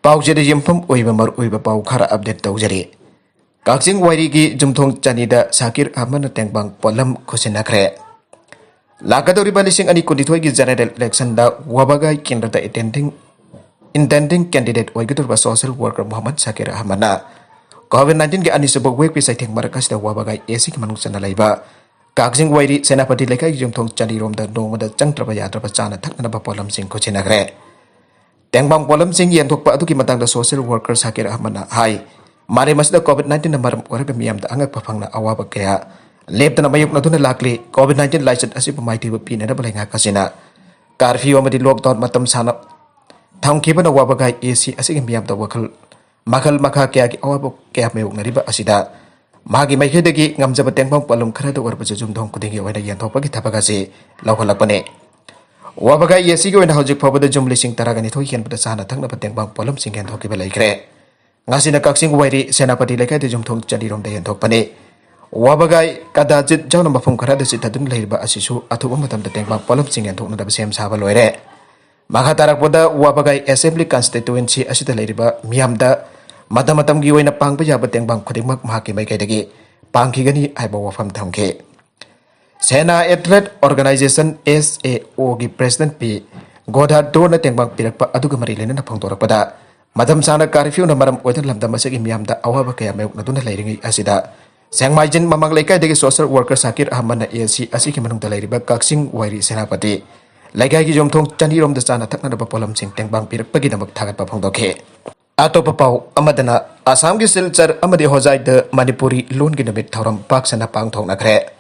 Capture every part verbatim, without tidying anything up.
ꯄꯥꯎꯆꯦꯗ ꯌꯨꯝꯐꯝ ꯑꯣꯏꯕ ꯃꯔꯨꯑꯣꯏꯕ ꯄꯥꯎ ꯈꯔ ꯑꯞꯗꯦꯠ ꯇꯧꯖꯔꯤ꯫ ꯀꯛꯆꯤꯡ ꯋꯥꯏꯔꯤꯒꯤ ꯌꯨꯝꯊꯣꯡ ꯆꯅꯤꯗ ꯁꯥꯀꯤꯔ ꯑꯍꯃꯗꯅ ꯇꯦꯡꯕꯥꯡ ꯄꯣꯠꯂꯝ ꯈꯨꯠꯁꯤꯟꯅꯈ꯭ꯔꯦ꯫ ꯂꯥꯛꯀꯗꯧꯔꯤꯕ ꯂꯤꯁꯤꯡ ꯑꯅꯤ ꯀꯨꯟꯅꯤꯊꯣꯏꯒꯤ ꯖꯦꯅꯔꯦꯜ ꯏꯂꯦꯛꯁꯟꯗ ꯋꯥꯕꯒꯥꯏ ꯀꯦꯟꯗ꯭ꯔꯗ ꯏꯟꯇꯦꯟꯗꯤꯡ ꯏꯟꯇꯦꯟꯗꯤꯡ ꯀꯦꯟꯗꯤꯗꯦꯠ ꯑꯣꯏꯒꯗꯧꯔꯤꯕ ꯁꯣꯁꯤꯌꯦꯜ ꯋꯥꯔꯀꯔ ꯃꯣꯍꯝꯃꯗ ꯁꯥꯀꯤꯔ ꯑꯍꯃꯗꯅ ꯀꯣꯚꯤꯗ ꯅꯥꯏꯟꯇꯤꯟꯒꯤ ꯑꯅꯤꯁꯨꯕ ꯋꯦꯕꯀꯤ ꯆꯩꯊꯦꯡ ꯃꯔꯛ ꯑꯁꯤꯗ ꯋꯥꯕꯒꯥꯏ ꯑꯦ ꯁꯤꯒꯤ ꯃꯅꯨꯡ ꯆꯟꯅ ꯂꯩꯕ ꯀꯛꯆꯤꯡ ꯋꯥꯏꯔꯤ ꯁꯦꯅꯥꯄꯇꯤ ꯂꯩꯀꯥꯏꯒꯤ ꯌꯨꯝꯊꯣꯡ ꯆꯅꯤꯔꯣꯝꯗ ꯅꯣꯡꯃꯗ ꯆꯪꯗ꯭ꯔꯕ ꯌꯥꯗ꯭ꯔꯕ ꯆꯥꯅ ꯊꯛꯅꯅꯕ ꯄꯣꯠꯂꯝꯁꯤꯡ ꯈꯨꯠꯁꯤꯟꯅꯈ꯭ꯔꯦ꯫ ꯇꯦꯡꯕꯥꯡ ꯄꯣꯠꯂꯝꯁꯤꯡ ꯌꯦꯟꯊꯣꯛꯄ ꯑꯗꯨꯒꯤ ꯃꯇꯥꯡꯗ ꯁꯣꯁꯤꯌꯦꯜ ꯋꯥꯔꯀꯔ ꯁꯥꯀꯤꯔ ꯑꯍꯃꯗꯅ ꯍꯥꯏ, ꯃꯥꯂꯦꯝ ꯑꯁꯤꯗ ꯀꯣꯚꯤꯗ ꯅꯥꯏꯟꯇꯤꯟꯅ ꯃꯔꯝ ꯑꯣꯏꯔꯒ ꯃꯤꯌꯥꯝꯗ ꯑꯉꯛꯄ ꯐꯪꯅ ꯑꯋꯥꯕ ꯀꯌꯥ ꯂꯦꯞꯇꯅ ꯃꯥꯌꯣꯛꯅꯗꯨꯅ ꯂꯥꯛꯂꯤ꯫ ꯀꯣꯚꯤꯗ ꯅꯥꯏꯟꯇꯤꯟ ꯂꯥꯏꯆꯠ ꯑꯁꯤꯕꯨ ꯃꯥꯏꯊꯤꯕ ꯄꯤꯅꯅꯕ ꯂꯩꯉꯥꯛ ꯑꯁꯤꯅ ꯀꯥꯔꯐ꯭ꯌꯨ ꯑꯃꯗꯤ ꯂꯣꯛꯗꯥꯎꯟ ꯃꯇꯝ ꯁꯥꯡꯅ ꯊꯝꯈꯤꯕꯅ ꯋꯥꯕꯒꯥꯏ ꯑꯦ ꯁꯤ ꯑꯁꯤꯒꯤ ꯃꯤꯌꯥꯝꯗ ꯋꯥꯈꯜ ꯃꯈꯜ ꯃꯈꯥ ꯀꯌꯥꯒꯤ ꯑꯋꯥꯕ ꯀꯌꯥ ꯃꯥꯌꯣꯛꯅꯔꯤꯕ ꯑꯁꯤꯗ ꯃꯥꯒꯤ ꯃꯥꯏꯀꯩꯗꯒꯤ ꯉꯝꯖꯕ ꯇꯦꯡꯕꯥꯡ ꯄꯣꯠꯂꯝ ꯈꯔꯗ ꯑꯣꯏꯔꯕꯁꯨ ꯌꯨꯝꯊꯣꯡ ꯈꯨꯗꯤꯡꯒꯤ ꯑꯣꯏꯅ ꯌꯦꯟꯊꯣꯛꯄꯒꯤ ꯊꯕꯛ ꯑꯁꯤ ꯂꯧꯈꯠꯂꯛꯄꯅꯤ꯫ ꯋꯥꯕꯒꯥꯏ ꯑꯦ ꯁꯤꯒꯤ ꯑꯣꯏꯅ ꯍꯧꯖꯤꯛ ꯐꯥꯎꯕꯗ ꯌꯨꯝ ꯂꯤꯁꯤꯡ ꯇꯔꯥꯒ ꯅꯤꯊꯣꯏ ꯍꯦꯟꯕꯗ ꯆꯥꯅ ꯊꯛꯅꯕ ꯇꯦꯡꯕꯥꯡ ꯄꯣꯠꯂꯝꯁꯤꯡ ꯌꯦꯟꯊꯣꯛꯈꯤꯕ ꯂꯩꯈ꯭ꯔꯦ꯫ ꯉꯁꯤꯅ ꯀꯛꯆꯤꯡ ꯋꯥꯏꯔꯤ ꯁꯦꯅꯥꯄꯇꯤ ꯂꯩꯀꯥꯏꯗ ꯌꯨꯝꯊꯣꯡ ꯆꯅꯤꯔꯣꯝꯗ ꯌꯦꯟꯊꯣꯛꯄꯅꯤ꯫ ꯋꯥꯕꯒꯥꯏ ꯀꯗꯥꯆꯤꯠ ꯌꯥꯎꯅ ꯃꯐꯝ ꯈꯔꯗ ꯆꯤꯠꯊꯗꯨꯅ ꯂꯩꯔꯤꯕ ꯑꯁꯤꯁꯨ ꯑꯊꯨꯕ ꯃꯇꯝꯗ ꯇꯦꯡꯕꯥꯡ ꯄꯣꯠꯂꯝꯁꯤꯡ ꯌꯦꯟꯊꯣꯛꯅꯅꯕ ꯁꯦꯝ ꯁꯥꯕ ꯂꯣꯏꯔꯦ꯫ ꯃꯈꯥ ꯇꯥꯔꯛꯄꯗ ꯋꯥꯕꯒꯥꯏ ꯑꯦꯁꯦꯝꯕ꯭ꯂꯤ ꯀꯟꯁꯇꯤꯇ꯭ꯋꯦꯟꯁꯤ ꯑꯁꯤꯗ ꯂꯩꯔꯤꯕ ꯃꯤꯌꯥꯝꯗ ꯃꯇꯝ ꯃꯇꯝꯒꯤ ꯑꯣꯏꯅ ꯄꯥꯡꯕ ꯌꯥꯕ ꯇꯦꯡꯕꯥꯡ ꯈꯨꯗꯤꯡꯃꯛ ꯃꯍꯥꯛꯀꯤ ꯃꯥꯏꯀꯩꯗꯒꯤ ꯄꯥꯡꯈꯤꯒꯅꯤ ꯍꯥꯏꯕ ꯋꯥꯐꯝ ꯊꯝꯈꯤ꯫ ꯁꯦꯅꯥ ꯑꯦꯊꯂꯦꯠ ꯑꯣꯔꯒꯅꯥꯏꯖꯦꯁꯟ, ꯑꯦꯁ ꯑꯦ ꯑꯣꯒꯤ ꯄ꯭ꯔꯦꯁꯤꯗꯦꯟꯠ ꯄꯤ ꯒꯣꯗꯥꯗꯣꯔꯅ ꯇꯦꯡꯕꯥꯡ ꯄꯤꯔꯛꯄ ꯑꯗꯨꯒ ꯃꯔꯤ ꯂꯩꯅꯅ ꯐꯣꯡꯗꯣꯔꯛꯄꯗ, ꯃꯇꯝ ꯁꯥꯡꯅ ꯀꯥꯔꯐ꯭ꯌꯨꯅ ꯃꯔꯝ ꯑꯣꯏꯗꯨꯅ ꯂꯝꯗꯝ ꯑꯁꯤꯒꯤ ꯃꯤꯌꯥꯝꯗ ꯑꯋꯥꯕ ꯀꯌꯥ ꯃꯥꯌꯣꯛꯅꯗꯨꯅ ꯂꯩꯔꯤꯉꯩ ꯑꯁꯤꯗ, ꯁꯦꯡꯃꯥꯏꯖꯤꯟ ꯃꯃꯥꯡ ꯂꯩꯀꯥꯏꯗꯒꯤ ꯁꯣꯁꯤꯌꯦꯜ ꯋꯥꯔꯀꯔ ꯁꯥꯀꯤꯔ ꯑꯍꯃꯗꯅ ꯑꯦ ꯁꯤ ꯑꯁꯤꯒꯤ ꯃꯅꯨꯡꯗ ꯂꯩꯔꯤꯕ ꯀꯛꯆꯤꯡ ꯋꯥꯏꯔꯤ ꯁꯦꯅꯥꯄꯇꯤ ꯂꯩꯀꯥꯏꯒꯤ ꯌꯨꯝꯊꯣꯡ ꯆꯅꯤꯔꯣꯝꯗ ꯆꯥꯅ ꯊꯛꯅꯅꯕ ꯄꯣꯠꯂꯝꯁꯤꯡ ꯇꯦꯡꯕꯥꯡ ꯄꯤꯔꯛꯄꯒꯤꯗꯃꯛ ꯊꯥꯒꯠꯄ ꯐꯣꯡꯗꯣꯛꯈꯤ꯫ ꯑꯇꯣꯞꯄ ꯄꯥꯎ ꯑꯃꯗꯅ, ꯑꯁꯥꯝꯒꯤ ꯁꯤꯜꯆꯔ ꯑꯃꯗꯤ ꯍꯣꯖꯥꯏꯗ ꯃꯅꯤꯄꯨꯔꯤ ꯂꯣꯟꯒꯤ ꯅꯨꯃꯤꯠ ꯊꯧꯔꯝ ꯄꯥꯛ ꯁꯟꯅ ꯄꯥꯡꯊꯣꯛꯅꯈ꯭ꯔꯦ꯫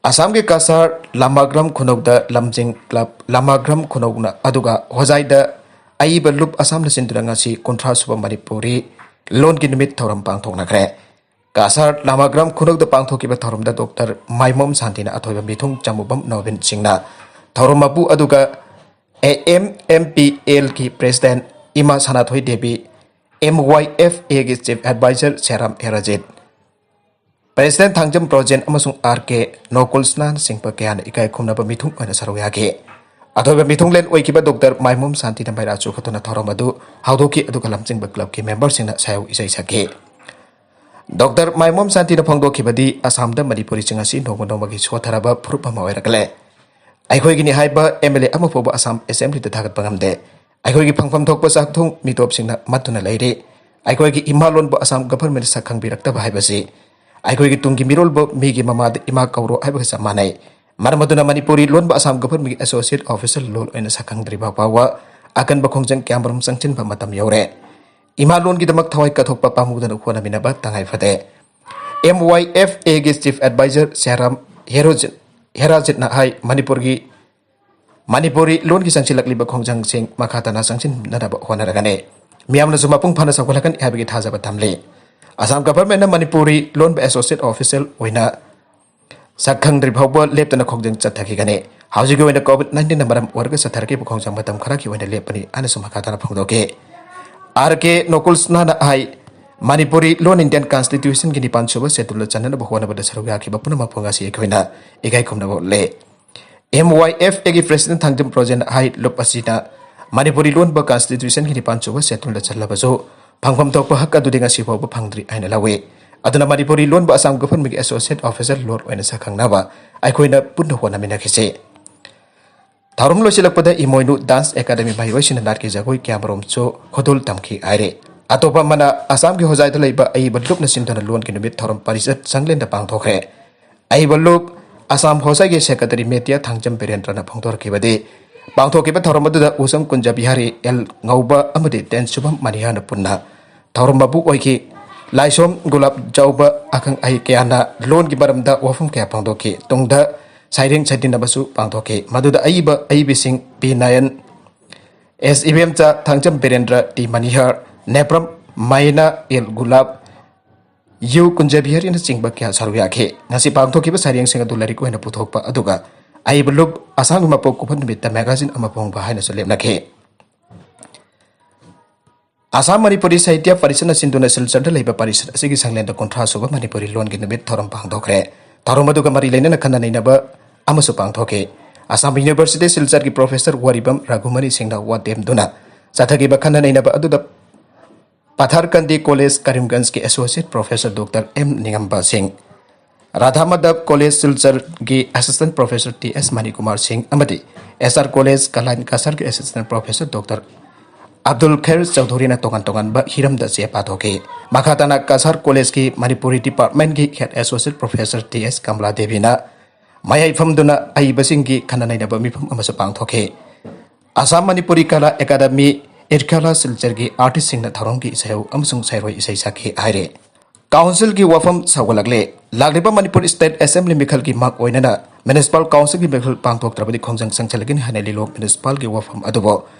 ꯑꯁꯥꯝꯒꯤ ꯀꯁꯥꯔ ꯂꯥꯃꯥꯒ꯭ꯔꯥꯝ ꯈꯨꯅꯧꯗ ꯂꯝꯖꯤꯡ ꯀ꯭ꯂꯕ ꯂꯥꯃꯥꯒ꯭ꯔꯥꯝ ꯈꯨꯅꯧꯅ, ꯑꯗꯨꯒ ꯍꯣꯖꯥꯏꯗ ꯑꯏꯕ ꯂꯨꯞ ꯑꯁꯥꯝꯅ ꯁꯤꯟꯗꯨꯅ ꯉꯁꯤ ꯀꯨꯟꯊ꯭ꯔꯥ ꯁꯨꯕ ꯃꯅꯤꯄꯨꯔꯤ ꯂꯣꯟꯒꯤ ꯅꯨꯃꯤꯠ ꯊꯧꯔꯝ ꯄꯥꯡꯊꯣꯛꯅꯈ꯭ꯔꯦ꯫ ꯀꯁꯥꯔ ꯂꯥꯃꯥꯒ꯭ꯔꯥꯝ ꯈꯨꯅꯧꯗ ꯄꯥꯡꯊꯣꯛꯈꯤꯕ ꯊꯧꯔꯝꯗ ꯗꯣꯛꯇꯔ ꯃꯥꯏꯃꯣꯝ ꯁꯥꯟꯇꯤꯅ ꯑꯊꯣꯏꯕ ꯃꯤꯊꯨꯡ ꯆꯃꯨꯕꯝ ꯅꯣꯕꯤꯟ ꯁꯤꯡꯅ ꯊꯧꯔꯝ ꯃꯄꯨ, ꯑꯗꯨꯒ A M M P algae president ꯏꯃꯥ ꯁꯅꯥꯊꯣꯏ ꯗꯦꯕꯤ, ꯑꯦꯝ ꯋꯥꯏ ꯑꯦꯐ ꯑꯦꯒꯤ chief adviser ꯁꯦꯔꯥꯝ ꯍꯦꯔꯥꯖꯤꯠ, president Thangjam Brojen ꯑꯃꯁꯨꯡ ꯑꯥꯔ ꯀꯦ ꯅꯣꯀꯨꯜꯁꯅꯥꯅꯆꯤꯡꯕ ꯀꯌꯥꯅ ꯏꯀꯥꯏ ꯈꯨꯝꯅꯕ ꯃꯤꯊꯨꯡ ꯑꯣꯏꯅ ꯁꯔꯨꯛ ꯌꯥꯈꯤ꯫ ꯑꯊꯣꯏꯕ ꯃꯤꯊꯨꯡꯂꯦꯟ ꯑꯣꯏꯈꯤꯕ ꯗꯣꯛꯇꯔ ꯃꯥꯏꯃꯣꯝ ꯁꯥꯟꯇꯤꯅ ꯃꯩꯔꯥ ꯆꯨꯈꯠꯇꯨꯅ ꯊꯧꯔꯝ ꯑꯗꯨ ꯍꯧꯗꯣꯛꯈꯤ, ꯑꯗꯨꯒ ꯂꯝꯖꯤꯡꯕ ꯀ꯭ꯂꯕꯀꯤ ꯃꯦꯝꯕꯔꯁꯤꯡꯅ ꯁꯥꯌꯧ ꯏꯁꯩ ꯁꯛꯈꯤ꯫ ꯗꯣꯛꯇꯔ ꯃꯥꯏꯃꯣꯝ ꯁꯥꯟꯇꯤꯅ ꯐꯣꯡꯗꯣꯛꯈꯤꯕꯗꯤ ꯑꯁꯥꯝꯗ ꯃꯅꯤꯄꯨꯔꯤꯁꯤꯡ ꯑꯁꯤ ꯅꯣꯡꯃ ꯅꯣꯡꯃꯒꯤ ꯁꯣꯠꯊꯔꯕ ꯐꯨꯔꯨꯞ ꯑꯃ ꯑꯣꯏꯔꯛꯂꯦ꯫ ꯑꯩꯈꯣꯏꯒꯤꯅꯤ ꯍꯥꯏꯕ ꯑꯦꯝ ꯑꯦꯜ ꯑꯦ ꯑꯃ ꯐꯥꯎꯕ ꯑꯁꯥꯝ ꯑꯦꯁꯦꯝꯕ꯭ꯂꯤꯗ ꯊꯥꯒꯠꯄ ꯉꯝꯗꯦ꯫ ꯑꯩꯈꯣꯏꯒꯤ ꯐꯪꯐꯝ ꯊꯣꯛꯄ ꯆꯥꯛꯊꯣꯡ ꯃꯤꯇꯣꯞꯁꯤꯡꯅ ꯃꯠꯇꯨꯅ ꯂꯩꯔꯤ꯫ ꯑꯩꯈꯣꯏꯒꯤ ꯏꯃꯥ ꯂꯣꯟꯕꯨ ꯑꯁꯥꯝ ꯒꯚꯔꯟꯃꯦꯟꯠꯅ ꯁꯛ ꯈꯪꯕꯤꯔꯛꯇꯕ ꯍꯥꯏꯕꯁꯤ ꯑꯩꯈꯣꯏꯒꯤ ꯇꯨꯡꯒꯤ ꯃꯤꯔꯣꯜꯕꯨ ꯃꯤꯒꯤ ꯃꯃꯥꯗ ꯏꯃꯥ ꯀꯧꯔꯣ ꯍꯥꯏꯕꯒ ꯆꯞ ꯃꯥꯟꯅꯩ꯫ ꯃꯔꯝ ꯑꯗꯨꯅ ꯃꯅꯤꯄꯨꯔꯤ ꯂꯣꯟꯕ ꯑꯁꯥꯝ ꯒꯚꯔꯟꯃꯦꯟꯠꯀꯤ ꯑꯦꯁꯣꯁꯤꯌꯦꯠ ꯑꯣꯐꯤꯁꯔ ꯂꯣꯟ ꯑꯣꯏꯅ ꯁꯛ ꯈꯪꯗ꯭ꯔꯤꯕ ꯐꯥꯎꯕ ꯑꯀꯟꯕ ꯈꯣꯡꯖꯪ ꯀꯌꯥꯃꯔꯨꯝ ꯆꯪꯁꯤꯟꯕ ꯃꯇꯝ ꯌꯧꯔꯦ꯫ ꯏꯃꯥ ꯂꯣꯟꯒꯤꯗꯃꯛ ꯊꯋꯥꯏ ꯀꯠꯊꯣꯛꯄ ꯄꯥꯝꯃꯨꯗꯅ ꯍꯣꯠꯅꯃꯤꯟꯅꯕ ꯇꯉꯥꯏ ꯐꯗꯦ꯫ ꯑꯦꯝ ꯋꯥꯏ ꯑꯦꯐ ꯑꯦꯒꯤ ꯆꯤꯐ ꯑꯦꯗꯚꯥꯏꯖꯔ ꯁꯤꯌꯥꯔꯥꯝ ꯍꯦꯔꯣꯖꯤꯠ, ꯍꯦꯔꯥꯖꯤꯠꯅ ꯍꯥꯏ, ꯃꯅꯤꯄꯨꯔꯒꯤ, ꯃꯅꯤꯄꯨꯔꯤ ꯂꯣꯟꯒꯤ ꯆꯪꯁꯤꯜꯂꯛꯂꯤꯕ ꯈꯣꯡꯖꯪꯁꯤꯡ ꯃꯈꯥ ꯇꯥꯅ ꯆꯪꯁꯤꯟꯅꯅꯕ ꯍꯣꯠꯅꯔꯒꯅꯤ꯫ ꯃꯤꯌꯥꯝꯅꯁꯨ ꯃꯄꯨꯡ ꯐꯥꯅ ꯆꯥꯎꯈꯠꯂꯛꯀꯅꯤ ꯍꯥꯏꯕꯒꯤ ꯊꯥꯖꯕ ꯊꯝꯂꯤ꯫ ꯑꯁꯥꯝ ꯒꯚꯔꯟꯃꯦꯟꯠꯅ ꯃꯅꯤꯄꯨꯔꯤ ꯂꯣꯟꯕ ꯑꯦꯁꯣꯁꯤꯌꯦꯠ ꯑꯣꯐꯤꯁꯤꯌꯦꯜ ꯑꯣꯏꯅ ꯁꯛ ꯈꯪꯗ꯭ꯔꯤ ꯐꯥꯎꯕ ꯂꯦꯞꯇꯅ ꯈꯣꯡꯖꯪ ꯆꯠꯊꯈꯤꯒꯅꯤ꯫ ꯍꯧꯖꯤꯛꯀꯤ ꯑꯣꯏꯅ ꯀꯣꯚꯤꯗ ꯅꯥꯏꯟꯇꯤꯟꯅ ꯃꯔꯝ ꯑꯣꯏꯔꯒ ꯆꯠꯊꯔꯛꯈꯤꯕ ꯈꯣꯡꯖꯪ ꯃꯇꯝ ꯈꯔꯒꯤ ꯑꯣꯏꯅ ꯂꯦꯞꯄꯅꯤ ꯍꯥꯏꯅꯁꯨ ꯃꯈꯥ ꯇꯥꯅ ꯐꯣꯡꯗꯣꯛꯈꯤ꯫ ꯑꯥꯔ ꯀꯦ ꯅꯣꯀꯨꯜꯁꯅꯥꯅ ꯍꯥꯏ, ꯃꯅꯤꯄꯨꯔꯤ ꯂꯣꯟ ꯏꯟꯗꯤꯌꯟ ꯀꯟꯁꯇꯤꯇ꯭ꯌꯨꯁꯟꯒꯤ ꯅꯤꯄꯥꯟ ꯁꯨꯕ ꯁꯦꯗꯨꯜꯗ ꯆꯟꯅꯅꯕ ꯍꯣꯠꯅꯕꯗ ꯁꯔꯨꯛ ꯌꯥꯈꯤꯕ ꯄꯨꯝꯅꯃꯛꯄꯨ ꯉꯁꯤ ꯑꯩꯈꯣꯏꯅ ꯏꯀꯥꯏ ꯈꯨꯝꯅꯕ ꯎꯠꯂꯦ꯫ ꯑꯦꯝ ꯋꯥꯏ ꯑꯦꯐ ꯑꯦꯒꯤ ꯄ꯭ꯔꯦꯁꯤꯗꯦꯟꯠ ꯊꯥꯡꯖꯝ ꯕ꯭ꯔꯣꯖꯦꯟꯅ ꯍꯥꯏ, ꯂꯨꯞ ꯑꯁꯤꯅ ꯃꯅꯤꯄꯨꯔꯤ ꯂꯣꯟꯕ ꯀꯟꯁꯇꯤꯇ꯭ꯌꯨꯁꯟꯒꯤ ꯅꯤꯄꯥꯟ ꯁꯨꯕ ꯁꯦꯗꯨꯜꯗ ꯆꯜꯂꯕꯁꯨ ꯐꯪꯐꯝ ꯊꯣꯛꯄ ꯍꯛ ꯑꯗꯨꯗꯤ ꯉꯁꯤ ꯐꯥꯎꯕ ꯐꯪꯗ꯭ꯔꯤ ꯍꯥꯏꯅ ꯂꯧꯏ꯫ ꯑꯗꯨꯅ ꯃꯅꯤꯄꯨꯔꯤ ꯂꯣꯟꯕ ꯑꯁꯥꯝ ꯒꯣꯚꯔꯟꯃꯦꯟꯠꯀꯤ ꯑꯦꯁꯣꯁꯤꯌꯦꯠ ꯑꯣꯐꯤꯁꯔ ꯂꯣꯟ ꯑꯣꯏꯅ ꯁꯛ ꯈꯪꯅꯕ ꯑꯩꯈꯣꯏꯅ ꯄꯨꯟꯅ ꯍꯣꯠꯅꯃꯤꯟꯅꯈꯤꯁꯤ꯫ ꯊꯧꯔꯝ ꯂꯣꯏꯁꯤꯜꯂꯛꯄꯗ ꯏꯃꯣꯏꯅꯨ ꯗꯥꯟꯁ ꯑꯦꯀꯥꯗꯃꯤ ꯃꯍꯩꯔꯣꯏꯁꯤꯡꯅ ꯅꯥꯠꯀꯤ ꯖꯒꯣꯏ ꯀꯌꯥꯃꯔꯨꯝꯁꯨ ꯈꯨꯗꯣꯜ ꯇꯝꯈꯤ ꯍꯥꯏꯔꯤ꯫ ꯑꯇꯣꯞꯄ ꯑꯃꯅ ꯑꯁꯥꯝꯒꯤ ꯍꯣꯖꯥꯏꯗ ꯂꯩꯕ ꯑꯏꯕ ꯂꯨꯞꯅ ꯁꯤꯟꯗꯨꯅ ꯂꯣꯟꯒꯤ ꯅꯨꯃꯤꯠ ꯊꯧꯔꯝ ꯄꯔꯤꯁꯠ ꯁꯪꯂꯦꯟꯗ ꯄꯥꯡꯊꯣꯛꯈ꯭ꯔꯦ꯫ ꯑꯏꯕ ꯂꯨꯞ ꯑꯁꯥꯝ ꯍꯣꯖꯥꯏꯒꯤ ꯁꯦꯀ꯭ꯔꯦꯇꯔꯤ ꯃꯦꯇꯤꯌꯥ ꯊꯥꯡꯖꯝ ꯕꯤꯔꯦꯟꯗ꯭ꯔꯅ ꯐꯣꯡꯗꯣꯔꯛꯈꯤꯕꯗꯤ, ꯄꯥꯡꯊꯣꯛꯈꯤꯕ ꯊꯧꯔꯝ ꯑꯗꯨꯗ ꯎꯁꯝ ꯀꯨꯟꯖ ꯕꯤꯍꯥꯔꯤ ꯑꯦꯜ ꯉꯧꯕ ꯑꯃꯗꯤ ꯇꯦꯟ ꯁꯨꯚꯝ ꯃꯅꯤꯍꯥꯔꯅ ꯄꯨꯟꯅ ꯊꯧꯔꯝ ꯃꯄꯨ ꯑꯣꯏꯈꯤ꯫ ꯂꯥꯏꯁꯣꯝ ꯒꯨꯂꯥꯞ ꯆꯥꯎꯕ ꯑꯈꯪ ꯑꯍꯩ ꯀꯌꯥꯅ ꯂꯣꯟꯒꯤ ꯃꯔꯝꯗ ꯋꯥꯐꯝ ꯀꯌꯥ ꯐꯣꯡꯗꯣꯛꯈꯤ꯫ ꯇꯨꯡꯗ ꯁꯩꯔꯦꯡ ꯁꯩꯗꯤꯟ ꯑꯃꯁꯨ ꯄꯥꯡꯊꯣꯛꯈꯤ꯫ ꯃꯗꯨꯗ ꯑꯏꯕ ꯑꯏꯕꯤꯁꯤꯡ ꯄꯤ ꯅꯥꯌꯟ, ꯑꯦꯁ ꯏꯕꯦꯝꯆꯥ, ꯊꯥꯡꯖꯝ ꯕꯤꯔꯦꯟꯗ꯭ꯔ, ꯇꯤ ꯃꯅꯤꯍꯔ, ꯅꯦꯄ꯭ꯔꯝ ꯃꯥꯏꯅꯥ, ꯑꯦꯜ ꯒꯨꯂꯥꯞ, ꯌꯨ ꯀꯨꯟꯖꯕꯤꯍꯥꯔꯤꯅꯆꯤꯡꯕ ꯀꯌꯥ ꯁꯔꯨꯛ ꯌꯥꯈꯤ꯫ ꯉꯁꯤ ꯄꯥꯡꯊꯣꯛꯈꯤꯕ ꯁꯩꯔꯦꯡꯁꯤꯡ ꯑꯗꯨ ꯂꯥꯏꯔꯤꯛ ꯑꯣꯏꯅ ꯄꯨꯊꯣꯛꯄ ꯑꯗꯨꯒ ꯑꯏꯕ ꯂꯨꯞ ꯑꯁꯥꯝꯒꯤ ꯃꯄꯣꯛ ꯀꯨꯝꯍꯟ ꯅꯨꯃꯤꯠꯇ ꯃꯦꯒꯥꯖꯤꯟ ꯑꯃ ꯐꯣꯡꯕ ꯍꯥꯏꯅꯁꯨ ꯂꯦꯞꯅꯈꯤ꯫ ꯑꯁꯥꯝ ꯃꯅꯤꯄꯨꯔꯤ ꯁꯥꯍꯤꯇ꯭ꯌ ꯄꯔꯤꯁꯠꯅ ꯁꯤꯟꯗꯨꯅ ꯁꯤꯜꯆꯔꯗ ꯂꯩꯕ ꯄꯔꯤꯁꯠ ꯑꯁꯤꯒꯤ ꯁꯪꯂꯦꯟꯗ ꯀꯨꯟꯊ꯭ꯔꯥ ꯁꯨꯕ ꯃꯅꯤꯄꯨꯔꯤ ꯂꯣꯟꯒꯤ ꯅꯨꯃꯤꯠ ꯊꯧꯔꯝ ꯄꯥꯡꯊꯣꯛꯈ꯭ꯔꯦ꯫ ꯊꯧꯔꯝ ꯑꯗꯨꯒ ꯃꯔꯤ ꯂꯩꯅꯅ ꯈꯟꯅ ꯅꯩꯅꯕ ꯑꯃꯁꯨ ꯄꯥꯡꯊꯣꯛꯈꯤ꯫ ꯑꯁꯥꯝ ꯌꯨꯅꯤꯚꯔꯁꯤꯇꯤ ꯁꯤꯜꯆꯔꯒꯤ ꯄ꯭ꯔꯣꯐꯦꯁꯔ ꯋꯥꯔꯤꯕꯝ ꯔꯘꯨꯃꯅꯤ ꯁꯤꯡꯅ ꯋꯥ ꯇꯦꯝꯗꯨꯅ ꯆꯠꯊꯈꯤꯕ ꯈꯟꯅ ꯅꯩꯅꯕ ꯑꯗꯨꯗ ꯄꯊꯥꯔꯀꯟꯗꯤ ꯀꯣꯂꯦꯖ ꯀꯔꯤꯝꯒꯟꯖꯀꯤ associate professor doctor M Ningamba Singh, Radha Madhab college ꯁꯤꯜꯆꯔꯒꯤ assistant professor T S Manikumar Singh ꯑꯃꯗꯤ ꯑꯦꯁ ꯑꯥꯔ ꯀꯣꯂꯦꯖ ꯀꯂꯥꯟ ꯀꯁꯔꯒꯤ assistant professor doctor Abdul Khair ꯆꯧꯙꯨꯔꯤꯅ ꯇꯣꯉꯥꯟ ꯇꯣꯉꯥꯟꯕ ꯍꯤꯔꯝꯗ ꯆꯦ ꯄꯥꯊꯣꯛꯈꯤ꯫ ꯃꯈꯥ ꯇꯥꯅ ꯀꯁꯥꯔ ꯀꯣꯂꯦꯖꯀꯤ ꯃꯅꯤꯄꯨꯔꯤ ꯗꯤꯄꯥꯔꯠꯃꯦꯟꯒꯤ ꯍꯦꯗ ꯑꯦꯁꯣꯁꯤꯌꯦꯠ ꯄ꯭ꯔꯣꯐꯦꯁꯔ ꯇꯤ ꯑꯦꯁ ꯀꯃꯂꯥ ꯗꯦꯕꯤꯅ ꯃꯌꯥꯏ ꯐꯝꯗꯨꯅ ꯑꯏꯕꯁꯤꯡꯒꯤ ꯈꯟꯅ ꯅꯩꯅꯕ ꯃꯤꯐꯝ ꯑꯃꯁꯨ ꯄꯥꯡꯊꯣꯛꯈꯤ꯫ ꯑꯁꯥꯝ ꯃꯅꯤꯄꯨꯔꯤ ꯀꯂꯥ ꯑꯦꯀꯥꯗꯃꯤ, ꯏꯔꯀꯥꯂꯥ ꯁꯤꯜꯆꯔꯒꯤ ꯑꯥꯔꯇꯤꯁꯁꯤꯡꯅ ꯊꯧꯔꯝꯒꯤ ꯏꯁꯩ ꯑꯃꯁꯨꯡ ꯁꯩꯔꯣꯏ ꯏꯁꯩ ꯁꯛꯈꯤ ꯍꯥꯏꯔꯤ꯫ ꯀꯥꯎꯟꯁꯤꯜꯒꯤ ꯋꯥꯐꯝ ꯁꯧꯒꯠꯂꯛꯂꯦ꯫ ꯂꯥꯛꯂꯤꯕ ꯃꯅꯤꯄꯨꯔ ꯁ꯭ꯇꯦꯠ ꯑꯦꯁꯦꯝꯕ꯭ꯂꯤ ꯃꯤꯈꯜꯒꯤ ꯃꯥꯛ ꯑꯣꯏꯅꯅ ꯃ꯭ꯌꯨꯅꯤꯁꯤꯄꯥꯜ ꯀꯥꯎꯟꯁꯤꯜꯒꯤ ꯃꯤꯈꯜ ꯄꯥꯡꯊꯣꯛꯇ꯭ꯔꯕꯗꯤ ꯈꯣꯡꯖꯪ ꯆꯪꯁꯤꯜꯂꯒꯅꯤ ꯍꯥꯏꯅ ꯂꯤꯂꯣꯡ ꯃ꯭ꯌꯨꯅꯤꯁꯤꯄꯥꯜꯒꯤ ꯋꯥꯐꯝ ꯑꯗꯨꯕꯨ